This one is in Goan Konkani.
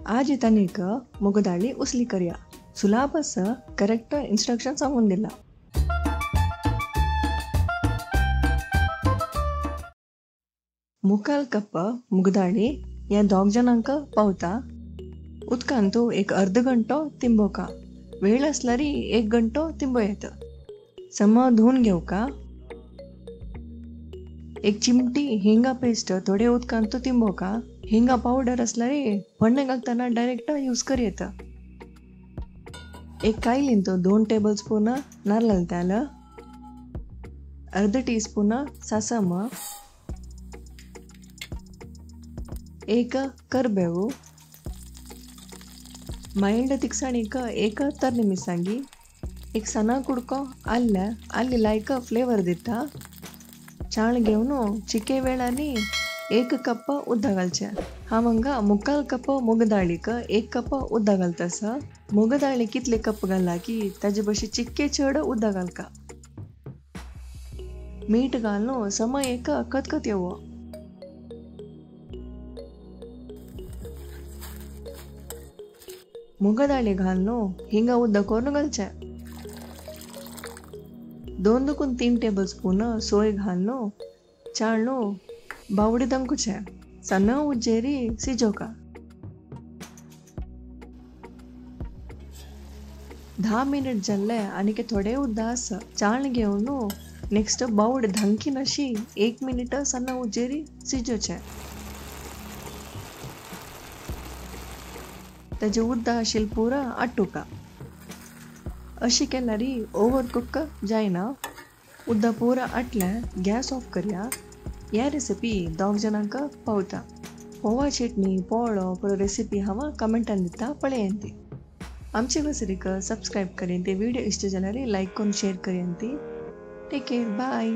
आजी तनिक मुगदाळी उसली करया. सुलाबस करेक्ट इन्स्ट्रक्शन सांगून दिला. मुखाल कप मुगदाळी या दोग जणांक पावता. उदकांतू एक अर्ध घंटो तिंबोका, वेळ असल्यारी एक घंटो तिंबो येत. सम धुवन घेवका. एक चिमटी हिंगा पेस्ट थोडे उदकांतू तिंबोका. हिंगा पावडर असल्यारी फोडणे घालतना डायरेक्ट यूज कर येता. एक कायलींत 2 टेबल स्पून नारळ तेल, अर्ध टी स्पून सासम, एक करबेव, माइल्ड तिखसाणीक एक तरणी मिरसांगी, एक सणा कुडको आल्ले, आल्ले लायक फ्लेवर दिता. चाळ घेवन चिके वेळांनी 1 कप उदक घालचें. हांव हांगा 3/4 कप मुगदाळीक 1 कप उदक घालता आसा. मुगदाळी कितले कप घाला की ताजे भशेन चिक्के चड उदक घालका. मीठ घालून सम एक कतकत येवो. मुगदाळी घालून हिंगा उदक करून घालचें. 2 दुकून 3 टेबल स्पून सोय घालून चाळून बावडी दमकुचें. सन्न उज्जेरी सिजोका. 10 मिनट जाल्ले आनीक थोडे उदक आसा. चाळ घेवन नेक्स्ट बावडी धांकीन अशी 1 मिनट सन्न उज्जेरी सिजोचें. ताजें उदक आशिल्लें पुरा आटुका. अशी केल्यार ओवर कुक जायना. उदक पुरा आटलें गॅस ऑफ करया. ह्या रेसिपी दोग जणांक पावता. पोवा चटणी पोळो पुरो रेसिपी हांव कमेंटान दिता, पळयात. आमचे वसरीक सबस्क्रायब करेन, ते व्हिडिओ इश्ट जाल्यार लायक करून शेअर करेन. ती टेक केअर, बाय.